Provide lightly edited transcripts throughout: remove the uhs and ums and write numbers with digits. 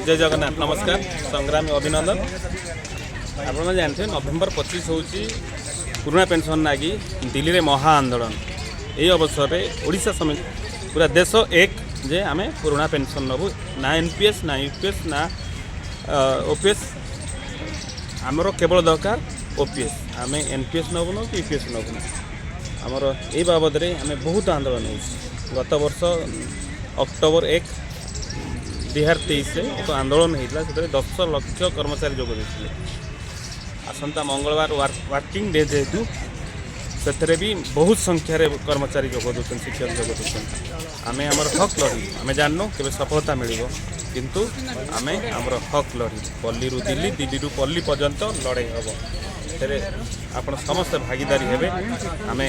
ଜୟ ଜଗନ୍ନାଥ। ନମସ୍କାର। ସଂଗ୍ରାମୀ ଅଭିନନ୍ଦନ। ଆପଣମାନେ ଜାଣିଥିବେ, ନଭେମ୍ବର 25 ହେଉଛି ପୁରୁଣା ପେନ୍ସନ୍ ଲାଗି ଦିଲ୍ଲୀରେ ମହା ଆନ୍ଦୋଳନ। ଏହି ଅବସରରେ ଓଡ଼ିଶା ସମେତ ପୁରା ଦେଶ ଏକ ଯେ ଆମେ ପୁରୁଣା ପେନ୍ସନ୍ ନେବୁ ନା ଏନ୍ ପି ଏସ୍, ନା ୟୁ ପି ଏସ୍, ନା ଓ ପି ଏସ୍। ଆମର କେବଳ ଦରକାର ଓ ପି ଏସ୍। ଆମେ ଏନ୍ ପି ଏସ୍ ନେବୁନୁ କି ୟୁ ପି ଏସ୍ ନେବୁନୁ। ଆମର ଏଇ ବାବଦରେ ଆମେ ବହୁତ ଆନ୍ଦୋଳନ ହେଇଛି। ଗତ ବର୍ଷ ଅକ୍ଟୋବର 1, 2023ରେ ଏକ ଆନ୍ଦୋଳନ ହେଇଥିଲା। ସେଥିରେ 10 ଲକ୍ଷ କର୍ମଚାରୀ ଯୋଗ ଦେଇଥିଲେ। ଆସନ୍ତା ମଙ୍ଗଳବାର ୱାର୍କିଂ ଡେ ଯେହେତୁ, ସେଥିରେ ବି ବହୁତ ସଂଖ୍ୟାରେ କର୍ମଚାରୀ ଯୋଗ ଦେଉଛନ୍ତି, ଶିକ୍ଷକ ଯୋଗ ଦେଉଛନ୍ତି। ଆମେ ଆମର ହକ୍ ଲଢ଼ିବୁ। ଆମେ ଜାଣିନୁ କେବେ ସଫଳତା ମିଳିବ, କିନ୍ତୁ ଆମେ ଆମର ହକ୍ ଲଢ଼ିବୁ। ପଲ୍ଲୀରୁ ଦିଲ୍ଲୀ, ଦିଲ୍ଲୀରୁ ପଲ୍ଲୀ ପର୍ଯ୍ୟନ୍ତ ଲଢ଼େଇ ହେବ। ସେଥିରେ ଆପଣ ସମସ୍ତେ ଭାଗିଦାରୀ ହେବେ। ଆମେ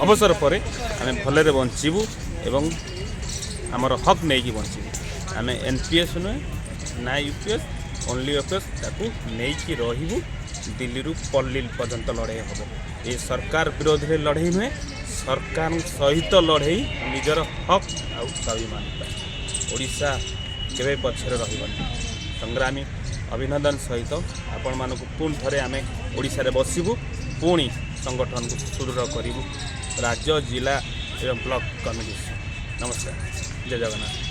ଅବସର ପରେ ଆମେ ଭଲରେ ବଞ୍ଚିବୁ ଏବଂ ଆମର ହକ୍ ନେଇକି ବଞ୍ଚିବୁ। ଆମେ ଏନ୍ ପି ଏସ୍ ନୁହେଁ ନା ୟୁ ପି ଏସ୍, ଓନ୍ଲି ଓ ପି ଏସ୍, ତାକୁ ନେଇକି ରହିବୁ। ଦିଲ୍ଲୀରୁ ପଲ୍ଲୀ ପର୍ଯ୍ୟନ୍ତ ଲଢ଼େଇ ହେବ। ଏ ସରକାର ବିରୋଧରେ ଲଢ଼େଇ ନୁହେଁ, ସରକାରଙ୍କ ସହିତ ଲଢ଼େଇ, ନିଜର ହକ୍ ଆଉ ସ୍ୱାଭିମାନ ପାଇଁ। ଓଡ଼ିଶା କେବେ ପଛରେ ରହିବନି। ସଂଗ୍ରାମୀ ଅଭିନନ୍ଦନ ସହିତ ଆପଣମାନଙ୍କୁ ପୁଣି ଥରେ ଆମେ ଓଡ଼ିଶାରେ ବସିବୁ, ପୁଣି ସଂଗଠନକୁ ସୁଦୃଢ଼ କରିବୁ, ରାଜ୍ୟ, ଜିଲ୍ଲା ଏବଂ ବ୍ଲକ କମିଟି। ନମସ୍କାର, ଜୟ ଜଗନ୍ନାଥ।